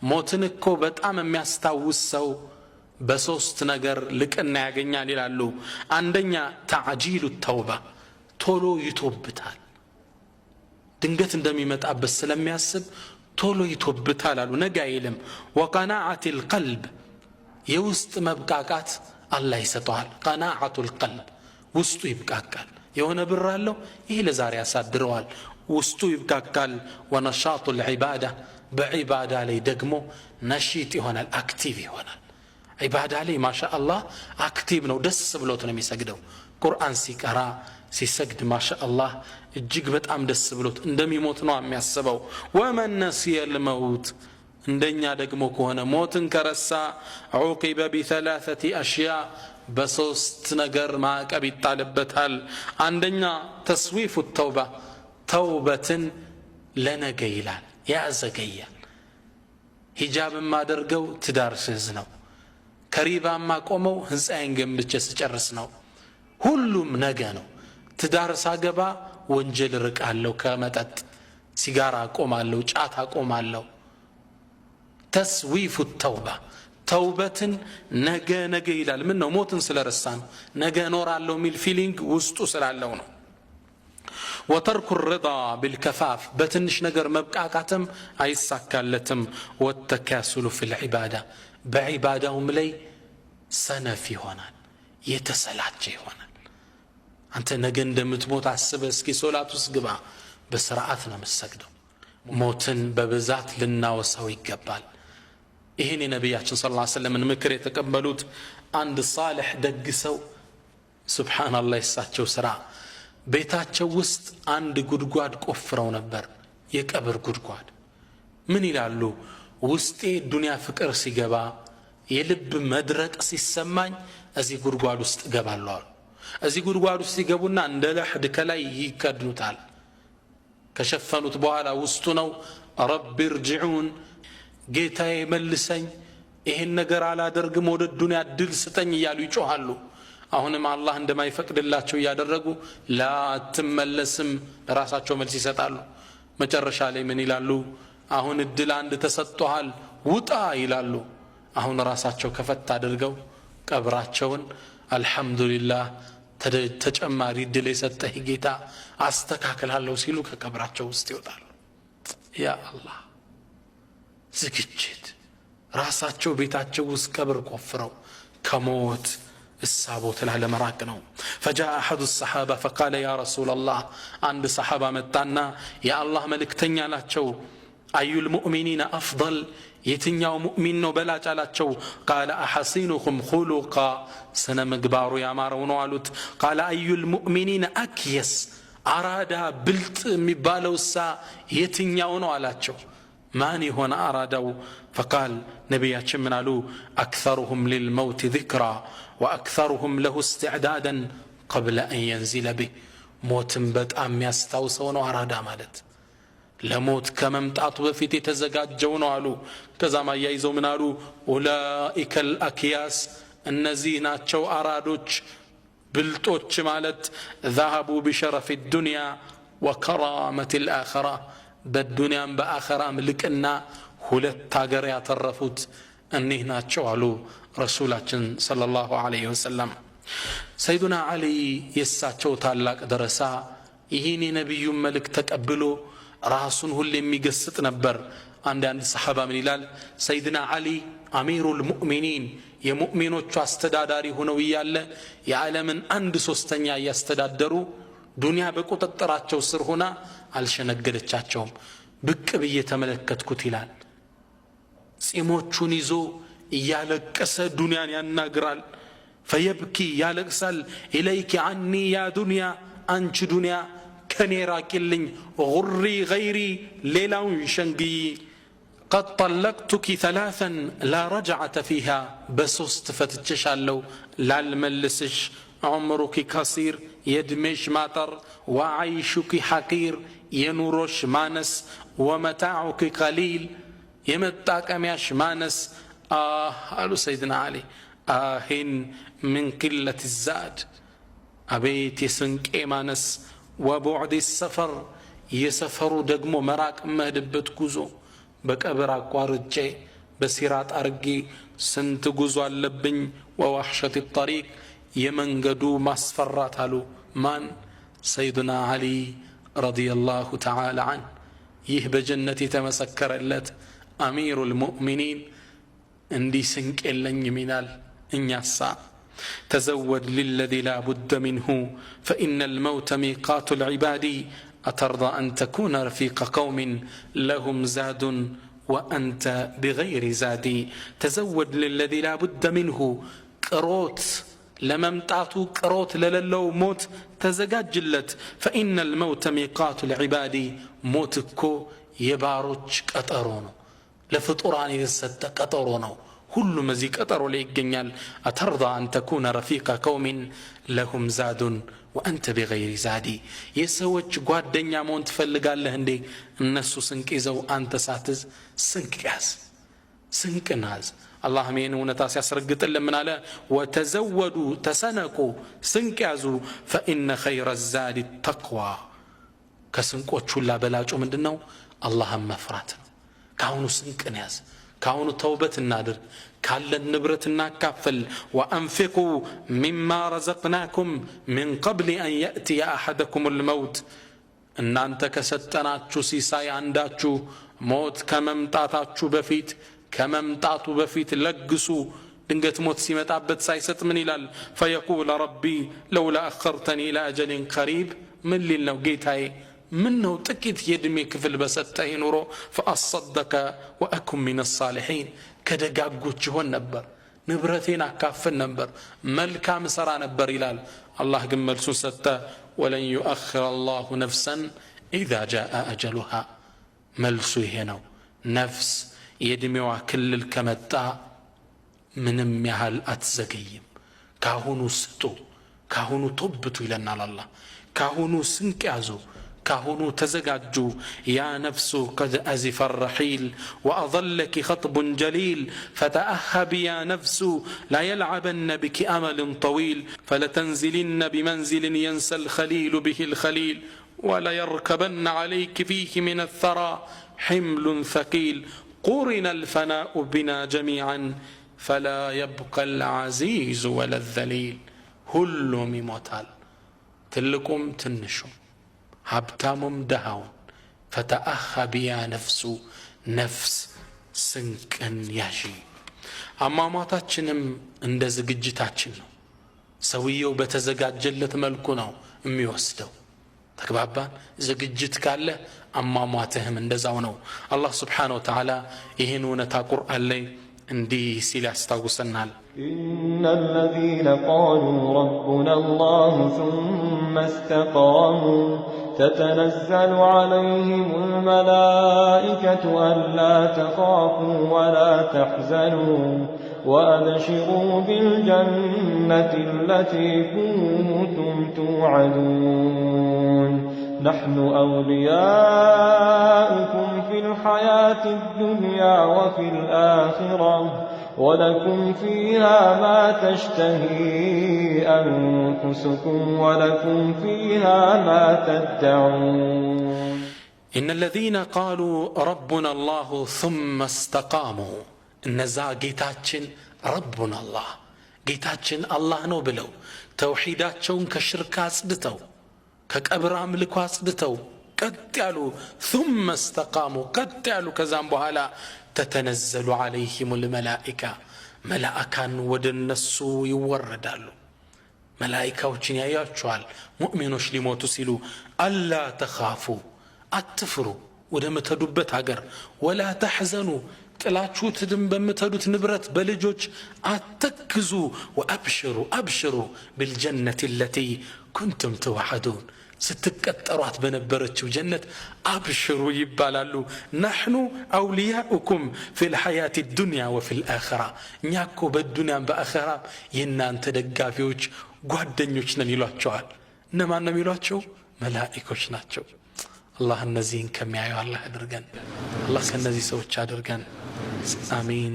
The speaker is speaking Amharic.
ሞትን እኮ በጣም የሚያስታውስ ሰው በሶስት ነገር ልቅና ያገኛል ይላሉ። አንደኛ ተዕጂሉ ተውባ፣ ቶሎ ይቶብታል። ድንገት እንደሚመጣበት ስለሚያስብ ቶሎ ይቶብታል አሉ። ነገ አይልም። ወቀናዓት ልቀልብ፣ የውስጥ መብቃቃት አላህ ይሰጠዋል። ቀናዓቱ ልቀልብ፣ ውስጡ ይብቃቃል። የሆነ ብር አለው፣ ይህ ለዛሬ ያሳድረዋል። ውስጡ ይብቃቃል። ወነሻጡ ልዒባዳ፣ በዒባዳ ላይ ደግሞ ነሺጥ ይሆናል፣ active ይሆናል። ዒባዳ ላይ ማሻ አላህ active ነው። ደስ ብሎት ነው የሚሰግደው። ቁርአን ሲቀራ፣ ሲሰግድ ማሻ አላህ እጅግ በጣም ደስ ብሎት እንደሚሞት ነው የሚያስበው። ومن نسي الموت፣ እንደኛ ደግሞ ከሆነ ሞትን ከረሳ عوقب بثلاثة أشياء፣ በሶስት ነገር ማዕቀብ ይጣልበታል። አንደኛ تسويف التوبة፣ ተውበትን ለነገ ይላል፣ ያዘገያል። ሂጃብ የማደርገው ትዳር ስይዝ ነው። ከሪባ ማቆመው ህንፃዬን ገንብቼ ስጨርስ ነው። ሁሉም ነገ ነው። ትዳር ሳገባ ወንጀል ርቃለሁ፣ ከመጠጥ ሲጋራ አቆማለሁ፣ ጫት አቆማለሁ። تسويف التوبة፣ ተውበትን ነገ ነገ ይላል። ምን ነው? ሞትን ስለረሳ ነው። ነገ እኖራለሁ የሚል feeling ውስጡ ስላለው ነው። وترك الرضا بالكفاف፣ በትንሽ ነገር መብቃቃትም አይሳካለትም። والتكاسل في العبادة፣ በዒባዳውም ላይ ሰነፍ ይሆናል፣ የተሰላቸ ይሆናል። አንተ ነገ እንደምትሞት አስበህ እስኪ ሶላት ውስጥ ግባ። በስርዓት ነው የምትሰግደው። ሞትን በብዛት ልናወሳው ይገባል። ይህን የነቢያችን ስ ሰለምን ምክር የተቀበሉት አንድ ሳልሕ ደግ ሰው፣ ሱብሓነላህ፣ የሳቸው ስራ ቤታቸው ውስጥ አንድ ጉድጓድ ቆፍረው ነበር፣ የቀብር ጉድጓድ። ምን ይላሉ? ውስጤ ዱንያ ፍቅር ሲገባ፣ የልብ መድረቅ ሲሰማኝ እዚህ ጉድጓድ ውስጥ እገባለሁ አሉ። እዚህ ጉድጓድ ውስጥ ሲገቡና እንደ ለሕድ ከላይ ይከድኑታል። ከሸፈኑት በኋላ ውስጡ ነው رب ارجعون፣ ጌታዬ መልሰኝ፣ ይሄን ነገር አላደርግም፣ ወደ ዱንያ ድል ስጠኝ እያሉ ይጮሃሉ። አሁንም አላህ እንደማይፈቅድላቸው እያደረጉ ላ አትመለስም ለራሳቸው መልስ ይሰጣሉ። መጨረሻ ላይ ምን ይላሉ? አሁን እድል አንድ ተሰጥቶሃል፣ ውጣ ይላሉ። አሁን ራሳቸው ከፈት አድርገው ቀብራቸውን አልሐምዱሊላህ ተጨማሪ እድል የሰጠህ ጌታ አስተካክላለሁ ሲሉ ከቀብራቸው ውስጥ ይወጣሉ። ያ አላህ፣ ዝግጅት ራሳቸው ቤታቸው ውስጥ ቀብር ቆፍረው ከሞት እሳቦት ላለመራቅ ነው። فجاء أحد الصحابة فقال يا رسول الله፣ አንድ ሰሓባ መጣና የአላህ መልእክተኛ አላቸው፣ أي المؤمنين أفضل፣ የትኛው ሙእሚን ነው በላጭ አላቸው። قال أحاسنهم خلقا፣ ስነ ምግባሩ ያማረው ነው አሉት። قال أي المؤمنين أكيس፣ አራዳ ብልጥ የሚባለው እሳ የትኛው ነው አላቸው። ማን የሆነ አራዳው? فقال፣ ነቢያችን ምን አሉ? أكثرهم للموت ذكرا وأكثرهم له استعدادا قبل أن ينزل به። ሞትን በጣም የሚያስታውሰው ነው አራዳ ማለት፣ ለሞት ከመምጣቱ በፊት የተዘጋጀው ነው አሉ። ከዛም አያይዘው ምን አሉ? أولئك الأكياس፣ እነዚህ ናቸው አራዶች ብልጦች ማለት፣ ذهبوا بشرف الدنيا وكرامة الآخرة፣ በዱንያም በአኸራም ልቅና ሁለት ሀገር ያተረፉት እኒህ ናቸው አሉ ረሱላችን ሰለላሁ ዐለይሂ ወሰለም። ሰይዱና ዓሊ የእሳቸው ታላቅ ደረሳ ይህን የነቢዩን መልእክት ተቀብሎ ራሱን ሁሌ የሚገስጥ ነበር። አንዳንድ ሰሓባ ምን ይላል? ሰይድና ዓሊ አሚሩል ሙእሚኒን የሙእሚኖቹ አስተዳዳሪ ሆነው እያለ የዓለምን አንድ ሶስተኛ እያስተዳደሩ ዱንያ በቁጥጥራቸው ስር ሆና አልሸነገለቻቸውም። ብቅ ብዬ ተመለከትኩት ይላል። ጺሞቹን ይዞ እያለቀሰ ዱንያን ያናግራል። فيبكي፣ ያለቅሳል። إليك عني يا دنيا፣ አንቺ ዱንያ ከኔ ራቂልኝ፣ غري غيري፣ ሌላውን ሸንግይ። قد طلقتك ثلاثا لا رجعة فيها፣ በሶስት ፈትቼሻለሁ ላልመልስሽ። عمرك قصير፣ የዕድሜሽ ማጠር፣ وعيشك حقير፣ የኑሮሽ ማነስ፣ ومتاعك قليل፣ የመጣቀሚያሽ ማነስ። አህ አሉ ሰይድና ዓሊ፣ آه من قلة الزاد፣ አቤት የስንቄ ማነስ፣ وبعد السفر፣ የሰፈሩ ደግሞ መራቅ፣ መሄድበት ጉዞ በቀብር አቋርጬ በሲራጥ አርጌ ስንት ጉዞ አለብኝ። ووحشة الطريق የመንገዱ ማስፈራት አሉ። ማን? ሰይዱና ዓሊ رضي الله تعالى عنه። ይህ በጀነት የተመሰከረለት أمير المؤمنين እንዲህ ስንቅ የለኝም ይላል። እኛሳ? تزود للذي لا بد منه فإن الموت ميقات العباد أترضى أن تكون رفيق قوم لهم زاد وأنت بغير زاد። تزود للذي لا بد منه፣ ቅሮት ለመምጣቱ፣ ቅሮት ለሌለው ሞት ተዘጋጅለት። فإن الموت ميقات العباد፣ ሞት እኮ የባሮች ቀጠሮ ነው፣ ለፍጡራን የተሰጠ ቀጠሮ ነው። ሁሉም እዚህ ቀጠሮ ላይ ይገኛል። أترضى أن تكون رفيق قوم لهم زاد وأنت بغير زاد፣ የሰዎች ጓደኛ መሆን ትፈልጋለህ እንዴ? እነሱ ስንቅ ይዘው አንተ ሳትዝ። ስንቅ ያዝ፣ ስንቅን ያዝ። አላህም ይህን እውነታ ሲያስረግጥልን ምን አለ? وتزودوا፣ ተሰነቁ፣ ስንቅ ያዙ። فإن خير الزاد التقوى። ከስንቆች ሁላ በላጩ ምንድን ነው? አላህን መፍራት ነው። ከአሁኑ ስንቅን ያዝ፣ ከአሁኑ ተውበት እናድርግ፣ ካለን ንብረት እናካፍል። وأنفقوا مما رزقناكم من قبل أن يأتي أحدكم الموت፣ እናንተ ከሰጠናችሁ ሲሳይ አንዳችሁ ሞት ከመምጣታችሁ በፊት፣ ከመምጣቱ በፊት ለግሱ። ድንገት ሞት ሲመጣበት ሳይሰጥ ምን ይላል? فيقول رب لولا أخرتني إلى أجل قريب። ምን ሊል ነው? ጌታዬ፣ ምን ነው ጥቂት የዕድሜ ክፍል በሰጠኝ ኑሮ፣ فأصدق وأكن من الصالحين፣ ከደጋጎች ይሆን ነበር፣ ንብረቴን አካፍል ነበር፣ መልካም ሰራ ነበር ይላል። አላህ ግን መልሱን ሰጠ። ولن يؤخر الله نفسا إذا جاء أجلها። መልሱ ይሄ ነው። ነፍስ የዕድሜዋ ክልል ከመጣ ምንም ያህል አትዘገይም። ካሁኑ ስጡ፣ ካሁኑ ቶብቱ ይለናል አላህ። ካሁኑ ስንቅ ያዙ፣ ካሁኑ ተዘጋጁ። يا نفس قد أزف الرحيل وأظلك خطب جليل، فتأهبي يا نفس لا يلعبن بك أمل طويل، فلتنزلن بمنزل ينسى الخليل به الخليل، وليركبن عليك فيه من الثرى حمل ثقيل. قرن الفناء بنا جميعا فلا يبقى العزيز ولا الذليل። ሁሉም ይሞታል፣ ትልቁም ትንሹም፣ ሀብታሙም ድሃውን። فتأهبي يا نفس፣ ነፍስ ስንቅን ያዢ። አሟሟታችንም እንደ ዝግጅታችን ነው። ሰውየው በተዘጋጀለት መልኩ ነው የሚወስደው። ተግባባን? ዝግጅት ካለ አሟሟትህም እንደዛው ነው። አላህ سبحانه وتعالى ይህን እውነታ ቁርአን ላይ እንዲህ ሲል ያስታውሰናል። إن الذين قالوا ربنا الله ثم استقاموا تتنزل عليهم الملائكة ألا تخافوا ولا تحزنوا وأبشروا بالجنة التي كنتم توعدون. نحن أولياؤكم في الحياة الدنيا وفي الآخرة ولكم فيها ما تشتهي أنفسكم ولكم فيها ما تدعون. إن الذين قالوا ربنا الله ثم استقاموا፣ እነዛ ጌታችን ربنا الله፣ ጌታችን አላህ ነው ብለው ተውሒዳቸውን ከሽርክ አጽድተው፣ ከቀብር አምልኮ አጽድተው ቀጥ ያሉ፣ ثم استقاموا፣ ቀጥ ያሉ፣ ከዛም በኋላ تتنزل عليهم الملائكة፣ መላእካን ወደ እነሱ ይወረዳሉ። መላኢካዎችን ያያቸዋል ሙእሚኖች ሊሞቱ ሲሉ። ألا تخافوا፣ አትፍሩ ወደ ምትሄዱበት ሀገር፣ ولا تحزنوا፣ ጥላችሁት በምትሄዱት ንብረት በልጆች አተክዙ። وأبشروا، أبشروا بالجنة التي كنتم توعدون፣ ስትቀጠሯት በነበረችው ጀነት አብሽሩ ይባላሉ። نحن أولياؤكم في الحياة الدنيا وفي الآخرة፣ እኛ እኮ በዱንያም በአኸራም የእናንተ ደጋፊዎች ጓደኞች ነን ይሏቸዋል። እነማን ነው የሚሏቸው? መላኢኮች ናቸው። አላህ እነዚህን ከሚያዩ አላህ አድርገን። አላህ ከእነዚህ ሰዎች አድርገን። አሚን።